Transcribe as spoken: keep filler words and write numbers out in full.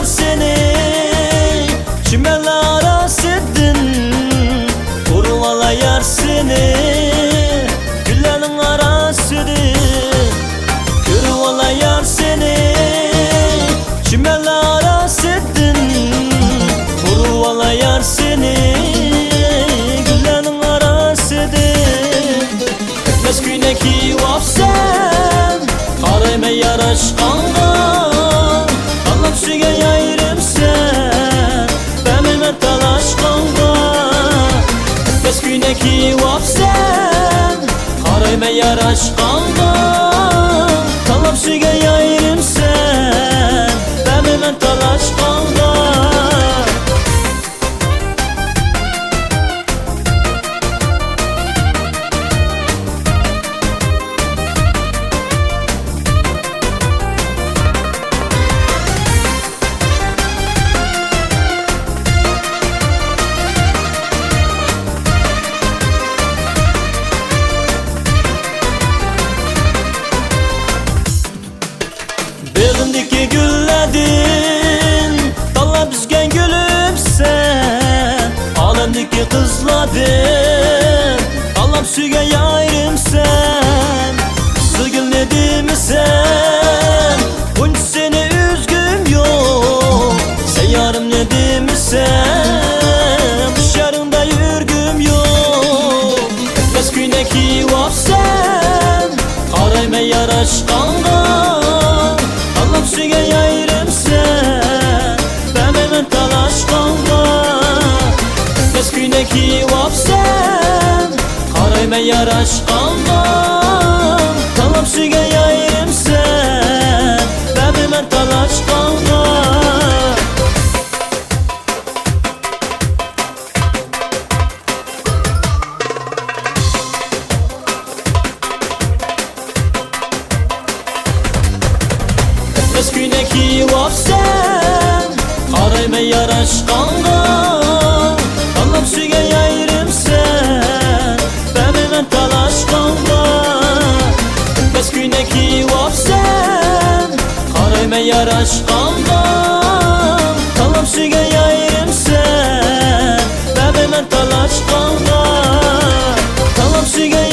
سېنى چىمەنلەر ئارىسىدىن، ئۇرۇۋالا يار سېنى گۈللەرنىڭ ئارىسىدىن، كۆرۈۋالا يار سېنى چىمەنلەر ئارىسىدىن، ئۇرۇۋالا يار سېنى گۈللەرنىڭ ئارىسىدىن. ئەتلەس كۆينەك كىيىۋاپسەن، قارايمەن ياراشقانغا. تاللاپ سۆيگەن يارىمسەن، بەرمەيمەن تالاشقانغا. ئەتلەس كۆينەك كىيىۋاپسەن، قارايمەن ياراشقانغا. تاللاپ سۆيگەن يارىمسەن، بەرمەيمەن تالاشقانغا. بېغىمدىكى گۈللەردىن تاللاپ ئۈزگەن گۈلۈمسەن، ئالەمدىكى قىزلاردىن تاللاپ سۆيگەن يارىمسەن. قىزىل گۈلنى دېمىسەم، غۇنچىسىنى ئۈزگۈم يوق. سەن يارىمنى دېمىسەم، قۇش يارىڭدا يۈرگۈم يوق. ئەتلەس كۆينەك كىيىۋاپسەن، قارايمەن ياراشقانغا. تاللاپ سۆيگەن يارىمسەن، بەرمەيمەن تالاشقانغا. ئەتلەس كۆينەك كىيىۋاپسەن، قارايمەن ياراشقانغا. تاللاپ سۆيگەن يارىمسەن، بەرمەيمەن تالاشقانغا. ئەتلەس كۆينەك كىيىۋاپسەن، قارايمەن ياراشقانغا. تاللاپ سۆيگەن يارىمسەن، بەرمەيمەن تالاشقانغا. ئەتلەس كۆينەك كىيىۋاپسەن، قارايمەن ياراشقانغا. تاللاپ سۆيگەن يارىمسەن، بەرمەيمەن تالاشقانغا. تاللاپ سۆيگەن